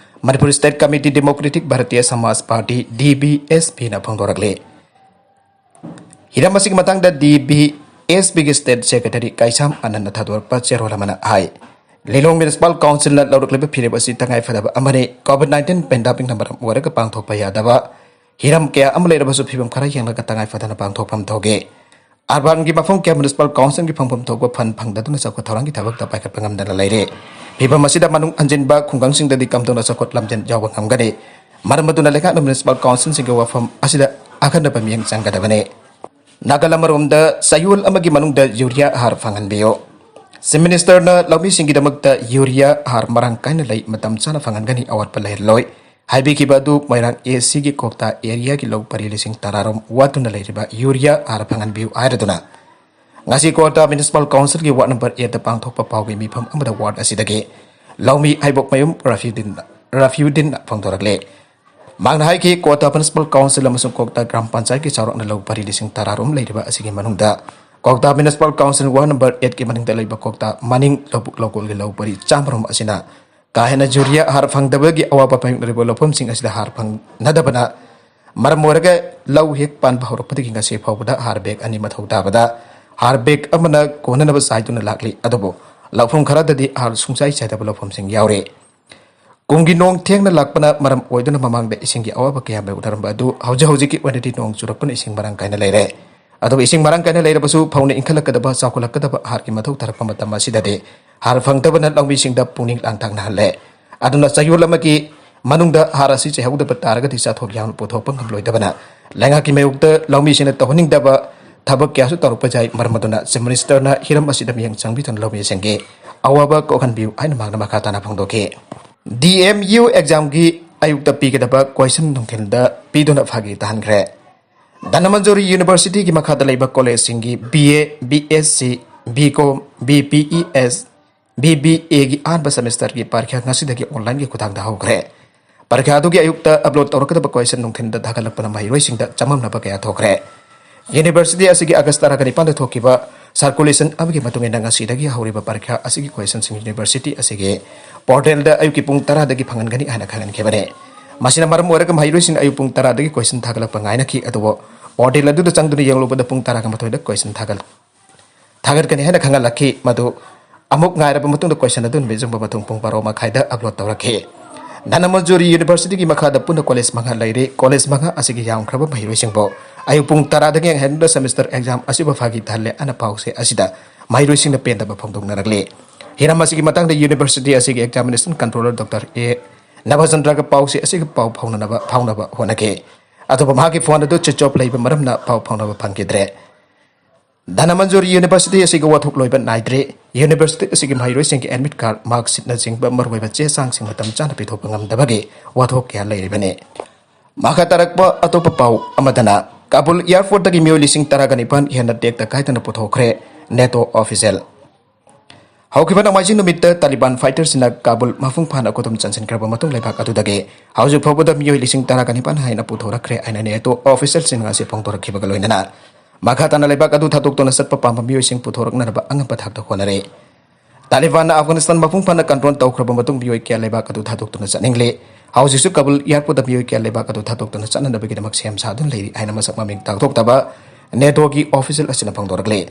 Manipur state committee democratic Bharatiya ꯁꯃꯥꯖ ꯄꯥꯔꯇꯤ, ꯗꯤ ꯕꯤ ꯑꯦꯁ ꯄꯤꯅ ꯐꯣꯡꯗꯣꯔꯛꯂꯤ꯫ ꯍꯤꯔꯝ ꯑꯁꯤꯒꯤ ꯃꯇꯥꯡꯗ ꯗꯤ ꯕꯤ ꯑꯦꯁ ꯄꯤꯒꯤ ꯁ꯭ꯇꯦꯠ ꯁꯦꯀ꯭ꯔꯦꯇꯔꯤ ꯀꯩꯁꯥꯝ ꯑꯅꯟꯅ ꯊꯥꯗꯣꯔꯛꯄ ꯆꯦꯔꯣꯜ ꯑꯃꯅ ꯍꯥꯏ, ꯂꯤꯂꯣꯡ ꯃ꯭ꯌꯨꯅꯤꯁꯤꯄꯥꯜ ꯀꯥꯎꯟꯁꯤꯜꯅ ꯂꯧꯔꯛꯂꯤꯕ ꯐꯤꯔꯦꯞ ꯑꯁꯤ ꯇꯉꯥꯏ ꯐꯗꯕ ꯑꯃꯅꯤ꯫ ꯀꯣꯚꯤꯗ ꯅꯥꯏꯟꯇꯤꯟ ꯄꯦꯟꯗꯥꯃꯤꯛꯅ ꯃꯔꯝ ꯑꯣꯏꯔꯒ ꯄꯥꯡꯊꯣꯛꯄ ꯌꯥꯗꯕ ꯍꯤꯔꯝ ꯀꯌꯥ ꯑꯃ ꯂꯩꯔꯕꯁꯨ ꯐꯤꯕꯝ ꯈꯔ ꯌꯦꯡꯂꯒ ꯇꯉꯥꯏ ꯐꯗꯅ ꯄꯥꯡꯊꯣꯛꯐꯝ ꯊꯣꯛꯏ꯫ ꯑꯔꯕꯥꯟꯒꯤ ꯃꯐꯝ ꯀꯌꯥ ꯃ꯭ꯌꯨꯅꯤꯁꯤꯄꯥꯜ ꯀꯥꯎꯟꯁꯤꯜꯒꯤ ꯐꯪꯐꯝ ꯊꯣꯛꯄ ꯐꯟ ꯐꯪꯗꯗꯨꯅ ꯆꯥꯎꯈꯠ ꯊꯧꯔꯥꯡꯒꯤ ꯊꯕꯛꯇ ꯄꯥꯏꯈꯠꯄ ꯉꯝꯗꯅ ꯂꯩꯔꯦ꯫ ꯐꯤꯕꯝ ꯑꯁꯤꯗ ꯃꯅꯨꯡ ꯍꯟꯖꯤꯟꯕ ꯈꯨꯡꯒꯪꯁꯤꯡꯗꯗꯤ ꯀꯝꯗꯧꯅ ꯆꯥꯎꯈꯠ ꯂꯝꯖꯦꯜ ꯌꯥꯎꯕ ꯉꯝꯒꯅꯤ? ꯃꯔꯝ ꯑꯗꯨꯅ ꯂꯩꯉꯥꯛꯅ ꯃ꯭ꯌꯨꯅꯤꯁꯤꯄꯥꯜ ꯀꯥꯎꯟꯁꯤꯜꯁꯤꯡꯒꯤ ꯋꯥꯐꯝ ꯑꯁꯤꯗ ꯑꯈꯟꯅꯕ ꯃꯤꯠꯌꯦꯡ ꯆꯪꯒꯗꯕꯅꯤ꯫ ꯅꯥꯒꯜ ꯑꯃꯔꯣꯝꯗ ꯆꯌꯣꯜ ꯑꯃꯒꯤ ꯃꯅꯨꯡꯗ ꯌꯨꯔꯤꯌꯥ ꯍꯥꯔ ꯐꯪꯍꯟꯕꯤꯌꯨ꯫ ꯆꯤꯐ ꯃꯤꯅꯤꯁꯇꯔꯅ ꯂꯧꯃꯤꯁꯤꯡꯒꯤꯗꯃꯛꯇ ꯌꯨꯔꯤꯌꯥ ꯍꯥꯔ ꯃꯔꯥꯡ ꯀꯥꯏꯅ ꯂꯩ, ꯃꯇꯝ ꯆꯥꯅ ꯐꯪꯍꯟꯒꯅꯤ, ꯑꯋꯥꯠꯄ ꯂꯩꯍꯜꯂꯣꯏ ꯍꯥꯏꯕꯤꯈꯤꯕ ꯑꯗꯨ ꯃꯣꯏꯔꯥꯡ ꯑꯦ ꯁꯤꯒꯤ ꯀ꯭ꯋꯥꯛꯇꯥ ꯑꯦꯔꯤꯌꯥꯒꯤ ꯂꯧ ꯄꯔꯤ ꯂꯤꯁꯤꯡ ꯇꯔꯥꯔꯣꯝ ꯋꯥꯠꯇꯨꯅ ꯂꯩꯔꯤꯕ ꯌꯨꯔꯤꯌꯥ ꯍꯥꯔ ꯐꯪꯍꯟꯕꯤꯌꯨ ꯍꯥꯏꯔꯗꯨꯅ ꯉꯁꯤ ꯀ꯭ꯋꯥꯛꯇꯥ ꯃ꯭ꯌꯨꯅꯤꯁꯤꯄꯥꯜ ꯀꯥꯎꯟꯁꯤꯜꯒꯤ ꯋꯥꯔꯗ ꯅꯝꯕꯔ ꯑꯦꯠꯇ ꯄꯥꯡꯊꯣꯛꯄ ꯄꯥꯎꯒꯤ ꯃꯤꯐꯝ ꯑꯃꯗ ꯋꯥꯔꯗ ꯑꯁꯤꯗꯒꯤ ꯂꯧꯃꯤ ꯍꯩꯕꯣꯛꯃꯌꯨꯝ ꯔꯐꯤꯎꯗꯤꯟ, ꯔꯐꯤꯎꯗꯤꯟꯅ ꯐꯣꯡꯗꯣꯔꯛꯂꯦ꯫ ꯃꯍꯥꯛꯅ ꯍꯥꯏꯈꯤ, ꯀ꯭ꯋꯥꯛꯇꯥ ꯃ꯭ꯌꯨꯅꯤꯁꯤꯄꯥꯜ ꯀꯥꯎꯟꯁꯤꯜ ꯑꯃꯁꯨꯡ ꯀ꯭ꯋꯥꯛꯇꯥ ꯒ꯭ꯔꯥꯝ ꯄꯟꯆꯥꯌꯠꯀꯤ ꯆꯥꯎꯔꯥꯛꯅ ꯂꯧ ꯄꯔꯤ ꯂꯤꯁꯤꯡ ꯇꯔꯥꯔꯣꯝ ꯂꯩꯔꯤꯕ ꯑꯁꯤꯒꯤ ꯃꯅꯨꯡꯗ ꯀ꯭ꯋꯥꯛꯇꯥ ꯃ꯭ꯌꯨꯅꯤꯁꯤꯄꯥꯜ ꯀꯥꯎꯟꯁꯤꯜ ꯋꯥꯔꯗ ꯅꯝꯕꯔ ꯑꯦꯠꯀꯤ ꯃꯅꯤꯡꯗ ꯂꯩꯕ ꯀ꯭ꯋꯥꯛꯇꯥ ꯃꯅꯤꯡ ꯂꯧꯕꯨꯛ ꯂꯧꯀꯣꯜꯒꯤ ꯂꯧ ꯄꯔꯤ ꯆꯥꯝꯃꯔꯣꯝ ꯑꯁꯤꯅ ꯀꯥ ꯍꯦꯟꯅ ꯌꯨꯔꯤꯌꯥ ꯍꯥꯔ ꯐꯪꯗꯕꯒꯤ ꯑꯋꯥꯕ ꯃꯥꯌꯣꯛꯅꯔꯤꯕ ꯂꯧꯐꯝꯁꯤꯡ ꯑꯁꯤꯗ ꯍꯥꯔ ꯐꯪꯅꯗꯕꯅ ꯃꯔꯝ ꯑꯣꯏꯔꯒ ꯂꯧ ꯍꯦꯛ ꯄꯥꯟꯕ ꯍꯧꯔꯛꯄꯗꯒꯤ ꯉꯁꯤ ꯐꯥꯎꯕꯗ ꯍꯥꯔ ꯕꯦꯒ ꯑꯅꯤ ꯃꯊꯧ ꯇꯥꯕꯗ ꯍꯥꯔ ꯕꯦꯒ ꯑꯃꯅ ꯀꯣꯟꯅꯅꯕ ꯆꯥꯏꯗꯨꯅ ꯂꯥꯛꯂꯤ꯫ ꯑꯗꯨꯕꯨ ꯂꯧꯐꯝ ꯈꯔꯗꯗꯤ ꯍꯥꯔ ꯁꯨꯡꯆꯥꯏ ꯆꯥꯏꯗꯕ ꯂꯧꯐꯝꯁꯤꯡ ꯌꯥꯎꯔꯤ꯫ ꯀꯨꯝꯒꯤ ꯅꯣꯡ ꯊꯦꯡꯅ ꯂꯥꯛꯄꯅ ꯃꯔꯝ ꯑꯣꯏꯗꯨꯅ ꯃꯃꯥꯡꯗ ꯏꯁꯤꯡꯒꯤ ꯑꯋꯥꯕ ꯀꯌꯥ ꯃꯥꯌꯣꯛꯅꯔꯝꯕ ꯑꯗꯨ ꯍꯧꯖꯤꯛ ꯍꯧꯖꯤꯛꯀꯤ ꯑꯣꯏꯅꯗꯤ ꯅꯣꯡ ꯆꯨꯔꯛꯄꯅ ꯏꯁꯤꯡ ꯃꯔꯥꯡ ꯀꯥꯏꯅ ꯂꯩꯔꯦ꯫ ꯑꯗꯨꯕꯨ ꯏꯁꯤꯡ ꯃꯔꯥꯡ ꯀꯥꯏꯅ ꯂꯩꯔꯕꯁꯨ ꯐꯧꯅ ꯏꯟꯈꯠꯂꯛꯀꯗꯕ, ꯆꯥꯎꯈꯠꯂꯛꯀꯗꯕ ꯍꯥꯔꯒꯤ ꯃꯊꯧ ꯇꯥꯔꯛꯄ ꯃꯇꯝ ꯑꯁꯤꯗꯗꯤ ꯍꯥꯔ ꯐꯪꯗꯕꯅ ꯂꯧꯃꯤꯁꯤꯡꯗ ꯄꯨꯛꯅꯤꯡ ꯂꯥꯡꯇꯛꯅꯍꯜꯂꯦ꯫ ꯑꯗꯨꯅ ꯆꯌꯣꯜ ꯑꯃꯒꯤ ꯃꯅꯨꯡꯗ ꯍꯥꯔ ꯑꯁꯤ ꯆꯥꯏꯍꯧꯗꯕ ꯇꯥꯔꯒꯗꯤ ꯆꯥꯊꯣꯛ ꯌꯥꯝꯅ ꯄꯨꯊꯣꯛꯄ ꯉꯝꯂꯣꯏꯗꯕꯅ ꯂꯩꯉꯥꯛꯀꯤ ꯃꯥꯌꯣꯛꯇ ꯂꯧꯃꯤꯁꯤꯡꯅ ꯇꯧꯍꯟꯅꯤꯡꯗꯕ ꯊꯕꯛ ꯀꯌꯥꯁꯨ ꯇꯧꯔꯛꯄ ꯌꯥꯏ꯫ ꯃꯔꯝ ꯑꯗꯨꯅ Chief Minister ꯅ ꯍꯤꯔꯝ ꯑꯁꯤꯗ ꯃꯤꯠꯌꯦꯡ ꯆꯪꯕꯤꯗꯨꯅ ꯂꯧꯃꯤꯁꯤꯡꯒꯤ ꯑꯋꯥꯕ ꯀꯣꯛꯍꯟꯕꯤꯌꯨ ꯍꯥꯏꯅ ꯃꯍꯥꯛꯅ ꯃꯈꯥ ꯇꯥꯅ ꯐꯣꯡꯗꯣꯛꯈꯤ꯫ D M U exam ꯒꯤ ꯑꯌꯨꯛꯇ ꯄꯤꯒꯗꯕ question ꯅꯨꯡꯊꯤꯜꯗ ꯄꯤꯗꯨꯅ ꯐꯥꯒꯤ ꯇꯥꯍꯟꯈ꯭ꯔꯦ꯫ ꯙꯅꯃꯟꯖꯨꯔꯤ University ꯒꯤ ꯃꯈꯥꯗ ꯂꯩꯕ college ꯁꯤꯡꯒꯤ B A, B S C, B Com, B P E S, B B A ꯒꯤ ꯑꯍꯥꯟꯕ semester ꯒꯤ ꯄꯔꯤꯈ꯭ꯌꯥ ꯉꯁꯤꯗꯒꯤ online ꯒꯤ ꯈꯨꯠꯊꯥꯡꯗ ꯍꯧꯈ꯭ꯔꯦ꯫ ꯄꯔꯤꯈ꯭ꯌꯥ ꯑꯗꯨꯒꯤ ꯑꯌꯨꯛꯇ upload ꯇꯧꯔꯛꯀꯗꯕ question ꯅꯨꯡꯊꯤꯜꯗ ꯊꯥꯒꯠꯂꯛꯄꯅ ꯃꯍꯩꯔꯣꯏꯁꯤꯡꯗ ꯆꯃꯝꯅꯕ ꯀꯌꯥ ꯊꯣꯛꯈ꯭ꯔꯦ꯫ University ꯑꯁꯤꯒꯤ August ꯇꯔꯥꯒ ꯅꯤꯄꯥꯟꯗ ꯊꯣꯛꯈꯤꯕ circulation ꯑꯃꯒꯤ ꯃꯇꯨꯡ ꯏꯟꯅ ꯉꯁꯤꯗꯒꯤ ꯍꯧꯔꯤꯕ ꯄꯔꯤꯈ꯭ꯌꯥ ꯑꯁꯤꯒꯤ question ꯁꯤꯡ university ꯑꯁꯤꯒꯤ portal ꯗ ꯑꯌꯨꯛꯀꯤ ꯄꯨꯡ ꯇꯔꯥꯗꯒꯤ ꯐꯪꯍꯟꯒꯅꯤ ꯍꯥꯏꯅ ꯈꯪꯍꯟꯈꯤꯕꯅꯤ꯫ ꯃꯁꯤꯅ ꯃꯔꯝ ꯑꯣꯏꯔꯒ ꯃꯍꯩꯔꯣꯏꯁꯤꯡꯅ ꯑꯌꯨꯛ ꯄꯨꯡ ꯇꯔꯥꯗꯒꯤ question ꯊꯥꯒꯠꯂꯛꯄ ꯉꯥꯏꯅꯈꯤ꯫ ꯑꯗꯨꯕꯨ portal ꯑꯗꯨꯗ ꯆꯪꯗꯨꯅ ꯌꯦꯡꯂꯨꯕꯗ ꯄꯨꯡ ꯇꯔꯥꯒ ꯃꯥꯊꯣꯏꯗ question ꯊꯥꯒꯠ-, ꯊꯥꯒꯠꯀꯅꯤ ꯍꯥꯏꯅ ꯈꯪꯍꯜꯂꯛꯈꯤ꯫ ꯃꯗꯨ ꯑꯃꯨꯛ ꯉꯥꯏꯔꯕ ꯃꯇꯨꯡꯗ question ꯑꯗꯨ ꯅꯨꯃꯤꯠ ꯌꯨꯡꯕ ꯃꯊꯣꯡ ꯄꯨꯡ ꯕꯥꯔꯣ ꯃꯈꯥꯏꯗ upload ꯇꯧꯔꯛꯈꯤ꯫ ꯙꯅꯃꯟꯖꯨꯔꯤ University ꯒꯤ ꯃꯈꯥꯗ ꯄꯨꯟꯅ college ꯃꯉꯥ ꯂꯩꯔꯤ꯫ College ꯃꯉꯥ ꯑꯁꯤꯒꯤ ꯌꯥꯝꯈ꯭ꯔꯕ ꯃꯍꯩꯔꯣꯏꯁꯤꯡꯕꯨ ꯑꯌꯨꯛ ꯄꯨꯡ ꯇꯔꯥꯗꯒꯤ ꯍꯧꯗꯨꯅ semester exam ꯑꯁꯤꯕꯨ ꯐꯥꯒꯤ ꯇꯥꯍꯜꯂꯦ ꯑꯅ ꯄꯥꯎꯁꯦ ꯑꯁꯤꯗ ꯃꯍꯩꯔꯣꯏꯁꯤꯡꯅ ꯄꯦꯟꯗꯕ ꯐꯣꯡꯗꯣꯛꯅꯔꯛꯂꯤ꯫ ꯍꯤꯔꯝ ꯑꯁꯤꯒꯤ ꯃꯇꯥꯡꯗ university ꯑꯁꯤꯒꯤ examination controller Doctor A ꯅꯚꯆꯟꯗ꯭ꯔꯒ ꯄꯥꯎꯁꯦ ꯑꯁꯤꯒꯤ ꯄꯥꯎ ꯐꯥꯎꯅꯅꯕ, ꯐꯥꯎꯅꯕ ꯍꯣꯠꯅꯈꯤ꯫ ꯑꯗꯨꯕꯨ ꯃꯍꯥꯛꯀꯤ phone ꯑꯗꯨ switch off ꯂꯩꯕ ꯃꯔꯝꯅ ꯄꯥꯎ ꯐꯥꯎꯅꯕ ꯐꯪꯈꯤꯗ꯭ꯔꯦ꯫ ꯙꯅꯃꯟꯖꯨꯔꯤ University ꯑꯁꯤꯒꯤ ꯋꯥꯊꯣꯛ ꯂꯣꯏꯕ ꯅꯥꯏꯗ꯭ꯔꯤ꯫ University ꯑꯁꯤꯒꯤ ꯃꯍꯩꯔꯣꯏꯁꯤꯡꯒꯤ admit card, mark sheet ꯅꯆꯤꯡꯕ ꯃꯔꯨꯑꯣꯏꯕ ꯆꯦ ꯆꯥꯡꯁꯤꯡ ꯃꯇꯝ ꯆꯥꯅ ꯄꯤꯊꯣꯛꯄ ꯉꯝꯗꯕꯒꯤ ꯋꯥꯊꯣꯛ ꯀꯌꯥ ꯂꯩꯔꯤꯕꯅꯤ꯫ ꯃꯈꯥ ꯇꯥꯔꯛꯄ ꯑꯇꯣꯞꯄ ꯄꯥꯎ ꯑꯃꯗꯅ, ꯀꯥꯕꯨꯜ airport ꯇꯒꯤ ꯃꯤꯑꯣꯏ ꯂꯤꯁꯤꯡ ꯇꯔꯥꯒ ꯅꯤꯄꯥꯟ ꯍꯦꯟꯅ ꯇꯦꯛꯇ ꯀꯥꯏꯗꯅ ꯄꯨꯊꯣꯛꯈ꯭ꯔꯦ, NATO official꯫ ꯍꯧꯈꯤꯕ ꯅꯣꯡꯃꯥꯏꯖꯤꯡ ꯅꯨꯃꯤꯠꯇ ꯇꯥꯂꯤꯕꯥꯟ fighter ꯁꯤꯡꯅ ꯀꯥꯕꯨꯜ ꯃꯄꯨꯡ ꯐꯥꯅ ꯈꯨꯗꯨꯝ ꯆꯟꯁꯤꯟꯈ꯭ꯔꯕ ꯃꯇꯨꯡ ꯂꯩꯕꯥꯛ ꯑꯗꯨꯗꯒꯤ ꯍꯧꯖꯤꯛ ꯐꯥꯎꯕꯗ ꯃꯤꯑꯣꯏ ꯂꯤꯁꯤꯡ ꯇꯔꯥꯒ ꯅꯤꯄꯥꯟ ꯍꯦꯟꯅ ꯄꯨꯊꯣꯔꯛꯈ꯭ꯔꯦ ꯍꯥꯏꯅ NATO official ꯁꯤꯡꯅ ꯉꯁꯤ ꯐꯣꯡꯗꯣꯔꯛꯈꯤꯕꯒ ꯂꯣꯏꯅꯅ ꯃꯈꯥ ꯇꯥꯅ ꯂꯩꯕꯥꯛ ꯑꯗꯨ ꯊꯥꯗꯣꯛꯇꯨꯅ ꯆꯠꯄ ꯄꯥꯝꯕ ꯃꯤꯑꯣꯏꯁꯤꯡ ꯄꯨꯊꯣꯔꯛꯅꯅꯕ ꯑꯉꯝꯕ ꯊꯥꯛꯇ ꯍꯣꯠꯅꯔꯤ꯫ ꯇꯥꯂꯤꯕꯥꯟꯅ ꯑꯐꯒꯥꯅꯤꯁꯇꯥꯟ ꯃꯄꯨꯡ ꯐꯥꯅ control ꯇꯧꯈ꯭ꯔꯕ ꯃꯇꯨꯡ ꯃꯤꯑꯣꯏ ꯀꯌꯥ ꯂꯩꯕꯥꯛ ꯑꯗꯨ ꯊꯥꯗꯣꯛꯇꯨꯅ ꯆꯠꯅꯤꯡꯂꯤ꯫ ꯍꯧꯖꯤꯛꯁꯨ ꯀꯥꯕꯨꯜ airport ꯇ ꯃꯤꯑꯣꯏ ꯀꯌꯥ ꯂꯩꯕꯥꯛ ꯑꯗꯨ ꯊꯥꯗꯣꯛꯇꯨꯅ ꯆꯠꯅꯅꯕꯒꯤꯗꯃꯛ ꯁꯦꯝ ꯁꯥꯗꯨꯅ ꯂꯩꯔꯤ ꯍꯥꯏꯅ ꯃꯁꯛ ꯃꯃꯤꯡ ꯇꯥꯛꯊꯣꯛꯇꯕ NATO ꯒꯤ official ꯑꯁꯤꯅ ꯐꯣꯡꯗꯣꯔꯛꯂꯤ꯫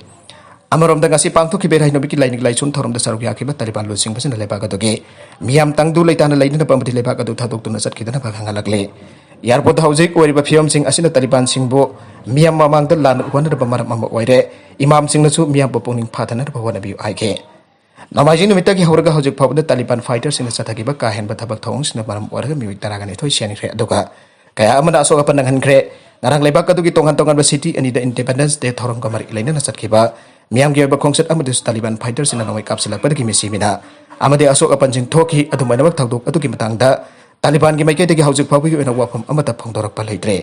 ꯑꯃꯔꯣꯝꯗ, ꯉꯁꯤ ꯄꯥꯡꯊꯣꯛꯈꯤꯕ ꯏꯔꯥꯏ ꯅꯨꯃꯤꯠꯀꯤ ꯂꯥꯏꯅꯤꯡ ꯂꯥꯏꯁꯣꯟ ꯊꯧꯔꯝꯗ ꯁꯔꯨꯛ ꯌꯥꯈꯤꯕ ꯇꯥꯂꯤꯕꯥꯟ ꯂꯨꯆꯤꯡꯕꯁꯤꯡꯅ ꯂꯩꯕꯥꯛ ꯑꯗꯨꯒꯤ ꯃꯤꯌꯥꯝ ꯇꯪꯗꯨ ꯂꯩꯇꯥꯅ ꯂꯩꯅꯅꯕ ꯑꯃꯗꯤ ꯂꯩꯕꯥꯛ ꯑꯗꯨ ꯊꯥꯗꯣꯛꯇꯨꯅ ꯆꯠꯈꯤꯗꯅꯕ ꯈꯪꯍꯜꯂꯛꯂꯤ꯫ Airport ꯇ ꯍꯧꯖꯤꯛ ꯑꯣꯏꯔꯤꯕ ꯐꯤꯕꯝꯁꯤꯡ ꯑꯁꯤꯅ ꯇꯥꯂꯤꯕꯥꯟꯁꯤꯡꯕꯨ ꯃꯤꯌꯥꯝ ꯃꯃꯥꯡꯗ ꯂꯥꯟꯅ ꯎꯍꯟꯅꯅꯕ ꯃꯔꯝ ꯑꯃ ꯑꯣꯏꯔꯦ꯫ ꯏꯃꯥꯝꯁꯤꯡꯅꯁꯨ ꯃꯤꯌꯥꯝꯕꯨ ꯄꯨꯛꯅꯤꯡ ꯐꯥꯊꯅꯅꯕ ꯍꯣꯠꯅꯕꯤꯌꯨ ꯍꯥꯏꯈꯤ꯫ ꯅꯣꯡꯃꯥꯏꯖꯤꯡ ꯅꯨꯃꯤꯠꯇꯒꯤ ꯍꯧꯔꯒ ꯍꯧꯖꯤꯛ ꯐꯥꯎꯕꯗ ꯇꯥꯂꯤꯕꯥꯟ ꯐꯥꯏꯇꯔꯁꯤꯡꯅ ꯆꯠꯊꯈꯤꯕ ꯀꯥ ꯍꯦꯟꯕ ꯊꯕꯛ ꯊꯧꯑꯣꯡꯁꯤꯡꯅ ꯃꯔꯝ ꯑꯣꯏꯔꯒ ꯃꯤꯑꯣꯏ ꯇꯔꯥꯒ ꯅꯤꯊꯣꯏ ꯁꯤꯍꯟꯈ꯭ꯔꯦ, ꯑꯗꯨꯒ ꯀꯌꯥ ꯑꯃꯅ ꯑꯁꯣꯛ ꯑꯄꯟ ꯅꯪꯍꯟꯈ꯭ꯔꯦ꯫ ꯉꯔꯥꯡ ꯂꯩꯕꯥꯛ ꯑꯗꯨꯒꯤ ꯇꯣꯉꯥꯟ ꯇꯣꯉꯥꯟꯕ ꯁꯤꯇꯤ ꯑꯅꯤꯗ ꯏꯟꯗꯤꯄꯦꯟꯗꯦꯟꯁ ꯗꯦ ꯊꯧꯔꯝꯒ ꯃꯔꯤ ꯂꯩꯅꯅ ꯆꯠꯈꯤꯕ ꯃꯤꯌꯥꯝꯒꯤ ꯑꯣꯏꯕ ꯈꯣꯡꯆꯠ ꯑꯃꯗꯁꯨ ꯇꯥꯂꯤꯕꯥꯟ ꯐꯥꯏꯇꯔꯁꯤꯡꯅ ꯅꯣꯡꯃꯩ ꯀꯥꯞꯁꯤꯜꯂꯛꯄꯗꯒꯤ ꯃꯤꯁꯤ ꯃꯤꯅꯥ ꯑꯃꯗꯤ ꯑꯁꯣꯛ ꯑꯄꯟꯁꯤꯡ ꯊꯣꯛꯈꯤ꯫ ꯑꯗꯨꯝ ꯑꯣꯏꯅꯃꯛ, ꯊꯧꯗꯣꯛ ꯑꯗꯨꯒꯤ ꯃꯇꯥꯡꯗ ꯇꯥꯂꯤꯕꯥꯟꯒꯤ ꯃꯥꯏꯀꯩꯗꯒꯤ ꯍꯧꯖꯤꯛ ꯐꯥꯎꯕꯒꯤ ꯑꯣꯏꯅ ꯋꯥꯐꯝ ꯑꯃꯠꯇ ꯐꯣꯡꯗꯣꯔꯛꯄ ꯂꯩꯇ꯭ꯔꯦ꯫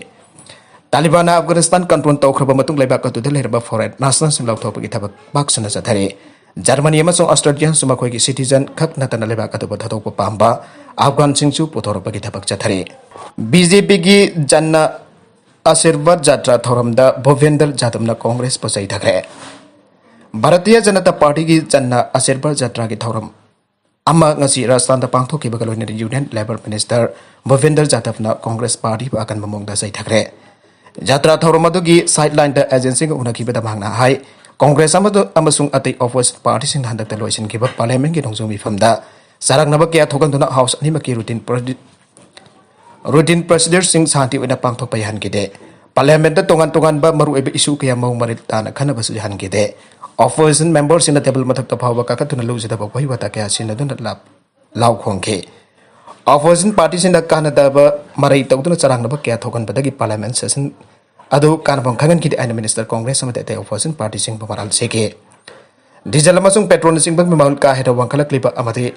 ꯇꯥꯂꯤꯕꯥꯟꯅ ꯑꯐꯒꯥꯅꯤꯁꯇꯥꯟ ꯀꯟꯇ꯭ꯔꯣꯜ ꯇꯧꯈ꯭ꯔꯕ ꯃꯇꯨꯡ ꯂꯩꯕꯥꯛ ꯑꯗꯨꯗ ꯂꯩꯔꯕ ꯐꯣꯔꯦꯟ ꯅꯦꯁꯅꯦꯜꯁꯤꯡ ꯂꯧꯊꯣꯛꯄꯒꯤ ꯊꯕꯛ ꯄꯥꯛ ꯁꯟꯅ ꯆꯠꯊꯔꯤ꯫ ꯖꯔꯃꯅꯤ ꯑꯃꯁꯨꯡ ꯑꯁꯇ꯭ꯔꯦꯂꯤꯌꯥꯁꯨ ꯃꯈꯣꯏꯒꯤ ꯁꯤꯇꯤꯖꯟ ꯈꯛ ꯅꯠꯇꯅ ꯂꯩꯕꯥꯛ ꯑꯗꯨꯕꯨ ꯊꯥꯗꯣꯛꯄ ꯄꯥꯝꯕ ꯑꯐꯒꯥꯟꯁꯤꯡꯁꯨ ꯄꯨꯊꯣꯔꯛꯄꯒꯤ ꯊꯕꯛ ꯆꯠꯊꯔꯤ꯫ ꯕꯤ ꯖꯦ ꯄꯤꯒꯤ ꯖꯟꯅ ꯑꯁꯤꯔꯕꯥꯗ ꯖꯥꯇ꯭ꯔꯥ ꯊꯧꯔꯝꯗ ꯚꯨꯄꯦꯟꯗ꯭ꯔ ꯖꯥꯗꯕꯅ ꯀꯣꯡꯒ꯭ꯔꯦꯁꯄꯨ ꯆꯩꯊꯈ꯭ꯔꯦ꯫ ꯚꯥꯔꯇꯤꯌ ꯖꯅꯇꯥ ꯄꯥꯔꯇꯤꯒꯤ ꯖꯟꯅ ꯑꯁꯤꯔꯕꯥꯗ ꯖꯥꯇ꯭ꯔꯥꯒꯤ ꯊꯧꯔꯝ ꯑꯃ ꯉꯁꯤ ꯔꯥꯖꯁꯊꯥꯟꯗ ꯄꯥꯡꯊꯣꯛꯈꯤꯕꯒ ꯂꯣꯏꯅꯅ ꯌꯨꯅꯤꯌꯟ ꯂꯦꯕꯔ ꯃꯤꯅꯤꯁꯇꯔ ꯚꯨꯄꯦꯟꯗ꯭ꯔ ꯖꯥꯗꯕꯅ ꯀꯣꯡꯒ꯭ꯔꯦꯁ ꯄꯥꯔꯇꯤꯕꯨ ꯑꯀꯟꯕ ꯃꯑꯣꯡꯗ ꯆꯩꯊꯈ꯭ꯔꯦ꯫ ꯖꯥꯇ꯭ꯔꯥ ꯊꯧꯔꯝ ꯑꯗꯨꯒꯤ ꯁꯥꯏꯗ ꯂꯥꯏꯟꯗ ꯑꯦꯖꯦꯟꯁꯤꯒ ꯎꯅꯈꯤꯕꯗ ꯃꯍꯥꯛꯅ ꯍꯥꯏ, ꯀꯣꯡꯒ꯭ꯔꯦꯁ ꯑꯃꯗ ꯑꯃꯁꯨꯡ ꯑꯇꯩ ꯑꯣꯄꯣꯖꯤꯁꯟ ꯄꯥꯔꯇꯤꯁꯤꯡꯅ ꯍꯟꯗꯛꯇ ꯂꯣꯏꯁꯤꯟꯈꯤꯕ ꯄꯥꯔꯂꯤꯌꯥꯃꯦꯟꯒꯤ ꯅꯣꯡꯖꯨ ꯃꯤꯐꯝꯗ ꯆꯔꯥꯡꯅꯕ ꯀꯌꯥ ꯊꯣꯛꯍꯟꯗꯨꯅ ꯍꯥꯎꯁ ꯑꯅꯤꯃꯛꯀꯤ ꯔꯨꯇꯤꯟ ꯄ꯭ꯔꯗꯤ-, ꯔꯨꯇꯤꯟ ꯄ꯭ꯔꯣꯁꯤꯗ꯭ꯌꯨꯔꯁꯤꯡ ꯁꯥꯟꯇꯤ ꯑꯣꯏꯅ ꯄꯥꯡꯊꯣꯛꯄ ꯌꯥꯍꯟꯈꯤꯗꯦ꯫ ꯄꯥꯔꯂꯤꯌꯥꯃꯦꯟꯠꯇ ꯇꯣꯉꯥꯟ ꯇꯣꯉꯥꯟꯕ ꯃꯔꯨꯑꯣꯏꯕ ꯏꯁꯨ ꯀꯌꯥ ꯃꯑꯣꯡ ꯃꯔꯤꯜ ꯇꯥꯅ ꯈꯟꯅꯕꯁꯨ ꯌꯥꯍꯟꯈꯤꯗꯦ꯫ ꯑꯣꯄꯣꯖꯤꯁꯟ ꯃꯦꯝꯕꯔꯁꯤꯡꯅ ꯇꯦꯕꯜ ꯃꯊꯛꯇ ꯐꯥꯎꯕ ꯀꯥꯈꯠꯇꯨꯅ ꯂꯨꯖꯗꯕ ꯋꯥꯍꯩ ꯋꯥꯇꯥ ꯀꯌꯥ ꯁꯤꯖꯤꯟꯅꯗꯨꯅ ꯂꯥꯞ-, ꯂꯥꯎ ꯈꯣꯡꯈꯤ꯫ ꯑꯣꯄꯣꯖꯤꯁꯟ ꯄꯥꯔꯇꯤꯁꯤꯡꯅ ꯀꯥꯟꯅꯗꯕ ꯃꯔꯩ ꯇꯧꯗꯨꯅ ꯆꯔꯥꯡꯅꯕ ꯀꯌꯥ ꯊꯣꯛꯍꯟꯕꯗꯒꯤ ꯄꯥꯔꯂꯤꯌꯥꯃꯦꯟꯠ ꯁꯦꯁꯟ ꯑꯗꯨ ꯀꯥꯟꯅꯐꯝ ꯈꯪꯍꯟꯈꯤꯗꯦ ꯍꯥꯏꯅ ꯃꯤꯅꯤꯁꯇꯔ ꯀꯣꯡꯒ꯭ꯔꯦꯁ ꯑꯃꯗꯤ ꯑꯇꯩ ꯑꯣꯄꯣꯖꯤꯁꯟ ꯄꯥꯔꯇꯤꯁꯤꯡꯕꯨ ꯃꯔꯥꯜ ꯁꯤꯈꯤ꯫ ꯗꯤꯖꯜ ꯑꯃꯁꯨꯡ ꯄꯦꯇ꯭ꯔꯣꯜꯅꯆꯤꯡꯕꯒꯤ ꯃꯃꯜ ꯀꯥ ꯍꯦꯟꯅ ꯋꯥꯡꯈꯠꯂꯛꯂꯤꯕ ꯑꯃꯗꯤ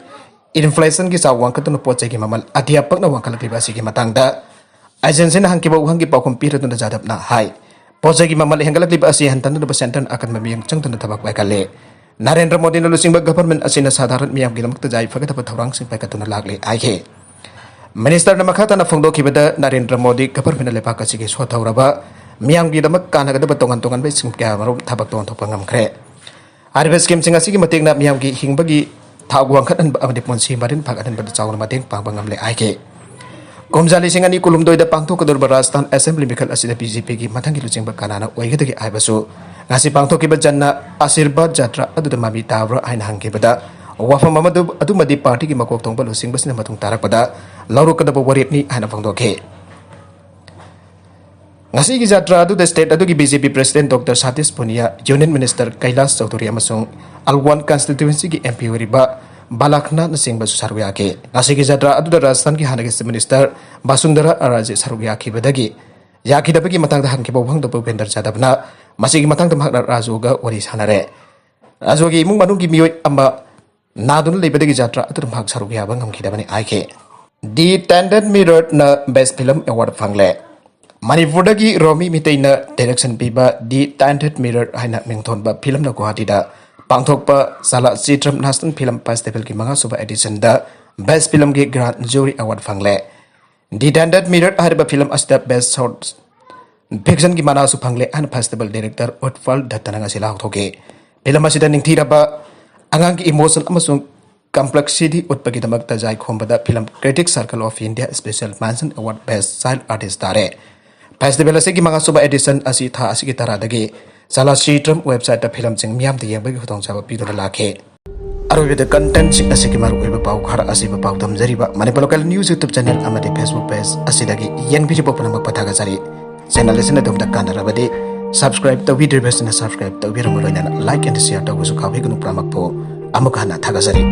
ꯏꯟꯐ꯭ꯂꯦꯁꯟꯒꯤ ꯆꯥꯎ ꯋꯥꯡꯈꯠꯇꯨꯅ ꯄꯣꯠ ꯆꯩꯒꯤ ꯃꯃꯜ ꯑꯇꯤꯌꯥ ꯄꯛꯅ ꯋꯥꯡꯈꯠꯂꯛꯂꯤꯕ ꯑꯁꯤꯒꯤ ꯃꯇꯥꯡꯗ ꯑꯦꯖꯦꯟꯁꯤꯅ ꯍꯪꯈꯤꯕ ꯋꯥꯍꯪꯒꯤ ꯄꯥꯎꯈꯨꯝ ꯄꯤꯔꯗꯨꯅ ꯖꯥꯗꯕꯅ ꯍꯥꯏ, ꯄꯣꯠ ꯆꯩꯒꯤ ꯃꯃꯜ ꯍꯦꯟꯒꯠꯂꯛꯂꯤꯕ ꯑꯁꯤ ꯍꯟꯊꯅꯅꯕ ꯁꯦꯟꯇꯔꯅ ꯑꯀꯟꯕ ꯃꯤꯠꯌꯦꯡ ꯆꯪꯗꯨꯅ ꯊꯕꯛ ꯄꯥꯏꯈꯠꯂꯤ꯫ ꯅꯔꯦꯟꯗ꯭ꯔ ꯃꯣꯗꯤꯅ ꯂꯨꯆꯤꯡꯕ ꯒꯚꯔꯟꯃꯦꯟꯠ ꯑꯁꯤꯅ ꯁꯥꯙꯥꯔꯟ ꯃꯤꯌꯥꯝꯒꯤꯗꯃꯛꯇ ꯌꯥꯏꯐꯒꯗꯕ ꯊꯧꯔꯥꯡꯁꯤꯡ ꯄꯥꯏꯈꯠꯇꯨꯅ ꯂꯥꯛꯂꯤ ꯍꯥꯏꯈꯤ꯫ ꯃꯤꯅꯤꯁꯇꯔꯅ ꯃꯈꯥ ꯇꯥꯅ ꯐꯣꯡꯗꯣꯛꯈꯤꯕꯗ, ꯅꯔꯦꯟꯗ꯭ꯔ ꯃꯣꯗꯤ ꯒꯚꯔꯟꯃꯦꯟꯠꯅ ꯂꯩꯕꯥꯛ ꯑꯁꯤꯒꯤ ꯁꯣꯠꯊꯍꯧꯔꯕ ꯃꯤꯌꯥꯝꯒꯤꯗꯃꯛ ꯀꯥꯟꯅꯒꯗꯕ ꯇꯣꯉꯥꯟ ꯇꯣꯉꯥꯟꯕ ꯁ꯭ꯀꯤꯝ ꯀꯌꯥ ꯃꯔꯨꯝ ꯊꯕꯛ ꯇꯧꯍꯟꯊꯣꯛꯄ ꯉꯝꯈ꯭ꯔꯦ꯫ ꯍꯥꯏꯔꯤꯕ ꯁ꯭ꯀꯤꯝꯁꯤꯡ ꯑꯁꯤꯒꯤ ꯃꯇꯦꯡꯅ ꯃꯤꯌꯥꯝꯒꯤ ꯍꯤꯡꯕꯒꯤ ꯊꯥꯛ ꯋꯥꯡꯈꯠꯍꯟꯕ ꯑꯃꯗꯤ ꯄꯨꯟꯁꯤ ꯃꯔꯤꯟ ꯐꯒꯠꯍꯟꯕꯗ ꯆꯥꯎꯅ ꯃꯇꯦꯡ ꯄꯥꯡꯕ ꯉꯝꯂꯦ ꯍꯥꯏꯈꯤ꯫ ꯀꯨꯝꯖꯥ ꯂꯤꯁꯤꯡ ꯑꯅꯤ ꯀꯨꯟꯍꯨꯝꯗꯣꯏꯗ ꯄꯥꯡꯊꯣꯛꯀꯗꯧꯔꯤꯕ ꯔꯥꯖꯁꯊꯥꯟ ꯑꯦꯁꯦꯝꯕ꯭ꯂꯤ ꯃꯤꯈꯜ ꯑꯁꯤꯗ ꯕꯤ ꯖꯦ ꯄꯤꯒꯤ ꯃꯊꯪꯒꯤ ꯂꯨꯆꯤꯡꯕ ꯀꯅꯥꯅ ꯑꯣꯏꯒꯗꯒꯦ ꯍꯥꯏꯕꯁꯨ ꯉꯁꯤ ꯄꯥꯡꯊꯣꯛꯈꯤꯕ ꯖꯟꯅ ꯑꯁꯤꯔꯕꯥꯗ ꯖꯥꯇ꯭ꯔꯥ ꯑꯗꯨꯗ ꯃꯃꯤ ꯇꯥꯕ꯭ꯔꯥ ꯍꯥꯏꯅ ꯍꯪꯈꯤꯕꯗ, ꯋꯥꯐꯝ ꯑꯃꯗꯨ ꯑꯗꯨꯃꯗꯤ ꯄꯥꯔꯇꯤꯒꯤ ꯃꯀꯣꯛ ꯊꯣꯡꯕ ꯂꯨꯆꯤꯡꯕꯁꯤꯅ ꯃꯇꯨꯡ ꯇꯥꯔꯛꯄꯗ ꯂꯧꯔꯛꯀꯗꯕ ꯋꯥꯔꯦꯞꯅꯤ ꯍꯥꯏꯅ ꯐꯣꯡꯗꯣꯛꯈꯤ꯫ ꯉꯁꯤꯒꯤ ꯖꯥꯇ꯭ꯔꯥ ꯑꯗꯨꯗ state ꯑꯗꯨꯒꯤ BJP president Doctor Satish Poonia, Union Minister Kailash Chaudhary ꯑꯃꯁꯨꯡ ꯑꯜꯋꯥꯟ constituencyꯒꯤ MP ꯑꯣꯏꯔꯤꯕ ꯕꯥꯂꯥꯈꯅꯥꯠꯅꯆꯤꯡꯕꯁꯨ ꯁꯔꯨꯛ ꯌꯥꯈꯤ꯫ ꯉꯁꯤꯒꯤ ꯖꯥꯇ꯭ꯔꯥ ꯑꯗꯨꯗ ꯔꯥꯖꯁꯊꯥꯟꯒꯤ ꯍꯥꯟꯅꯒꯤ Chief Minister ꯕꯥꯁꯨꯟꯗꯔꯥ ꯑꯔꯥꯖꯦ ꯁꯔꯨꯛ ꯌꯥꯈꯤꯕꯗꯒꯤ, ꯌꯥꯈꯤꯗꯕꯒꯤ ꯃꯇꯥꯡꯗ ꯍꯪꯈꯤꯕ ꯋꯥꯍꯪꯗ ꯚꯨꯄꯦꯟꯗ꯭ꯔ ꯌꯥꯗꯕꯅ ꯃꯁꯤꯒꯤ ꯃꯇꯥꯡꯗ ꯃꯍꯥꯛꯅ ꯔꯥꯖꯨꯒ ꯋꯥꯔꯤ ꯁꯥꯟꯅꯔꯦ꯫ ꯔꯥꯖꯨꯒꯤ ꯏꯃꯨꯡ ꯃꯅꯨꯡꯒꯤ ꯃꯤꯑꯣꯏ ꯑꯃ ꯅꯥꯗꯨꯅ ꯂꯩꯕꯗꯒꯤ ꯖꯥꯇ꯭ꯔꯥ ꯑꯗꯨꯗ ꯃꯍꯥꯛ ꯁꯔꯨꯛ ꯌꯥꯕ ꯉꯝꯈꯤꯗꯕꯅꯤ ꯍꯥꯏꯈꯤ꯫ The Tainted Mirrorꯅ best film award ꯐꯪꯂꯦ꯫ ꯃꯅꯤꯄꯨꯔꯗꯒꯤ ꯔꯣꯃꯤ ꯃꯤꯇꯩꯅ direction ꯄꯤꯕ The Tainted Mirror ꯍꯥꯏꯅ ꯃꯤꯡꯊꯣꯟꯕ ꯐꯤꯂꯝꯅ ꯒꯨꯋꯥꯍꯥꯇꯤꯗ ꯄꯥꯡꯊꯣꯛꯄ ꯆꯥꯂꯥ ꯆꯤꯇ꯭ꯔꯝ National Film Festivalꯒꯤ ꯃꯉꯥꯁꯨꯕ editionꯗ best filmꯒꯤ grand jury award ꯐꯪꯂꯦ꯫ The Tainted Mirror ꯍꯥꯏꯔꯤꯕ ꯐꯤꯂꯝ ꯑꯁꯤꯗ best short fictionꯒꯤ ꯃꯅꯥꯁꯨ ꯐꯪꯂꯦ ꯍꯥꯏꯅ festival director ꯎꯠꯄꯜ ꯗꯠꯇꯅ ꯉꯁꯤ ꯂꯥꯎꯊꯣꯛꯈꯤ꯫ ꯐꯤꯂꯝ ꯑꯁꯤꯗ ꯅꯤꯡꯊꯤꯔꯕ ꯑꯉꯥꯡꯒꯤ emotion ꯑꯃꯁꯨꯡ complexity ꯎꯠꯄꯒꯤꯗꯃꯛꯇ ꯖꯥꯏꯈꯣꯝꯕꯗ Film Critics Circle of India Special Mention Award Best Child Artist ꯇꯥꯔꯦ꯫ Festival ꯑꯁꯤꯒꯤ ꯃꯉꯥꯁꯨꯕ edition ꯑꯁꯤ ꯊꯥ ꯑꯁꯤꯒꯤ ꯇꯔꯥꯗꯒꯤ ꯆꯥꯂꯥ ꯆꯤꯇ꯭ꯔꯝ websiteꯇ ꯐꯤꯂꯝꯁꯤꯡ ꯃꯤꯌꯥꯝꯗ ꯌꯦꯡꯕꯒꯤ ꯈꯨꯗꯣꯡꯆꯥꯕ ꯄꯤꯗꯨꯅ ꯂꯥꯛꯈꯤ꯫ ꯑꯔꯣꯏꯕꯗ contentꯁꯤꯡ ꯑꯁꯤꯒꯤ ꯃꯔꯨꯑꯣꯏꯕ ꯄꯥꯎ ꯈꯔ ꯑꯁꯤꯕ ꯄꯥꯎ ꯊꯝꯖꯔꯤꯕ Manipur Local News YouTube channel ꯑꯃꯗꯤ Facebook page ꯑꯁꯤꯗꯒꯤ ꯌꯦꯡꯕꯤꯔꯤꯕ ꯄꯨꯝꯅꯃꯛꯄꯨ ꯊꯥꯒꯠꯆꯔꯤ꯫ Channel ꯑꯁꯤꯅ ꯑꯗꯣꯝꯗ ꯀꯥꯟꯅꯔꯕꯗꯤ subscribe ꯇꯧꯕꯤꯗ꯭ꯔꯤꯕꯁꯤꯡꯅ subscribe ꯇꯧꯕꯤꯔꯝꯃꯨ, ꯂꯣꯏꯅꯅ like and share ꯇꯧꯕꯁꯨ ꯀꯥꯎꯕꯤꯒꯅꯨ꯫ ꯄꯨꯝꯅꯃꯛꯄꯨ ꯑꯃꯨꯛ ꯍꯟꯅ ꯊꯥꯒꯠꯆꯔꯤ꯫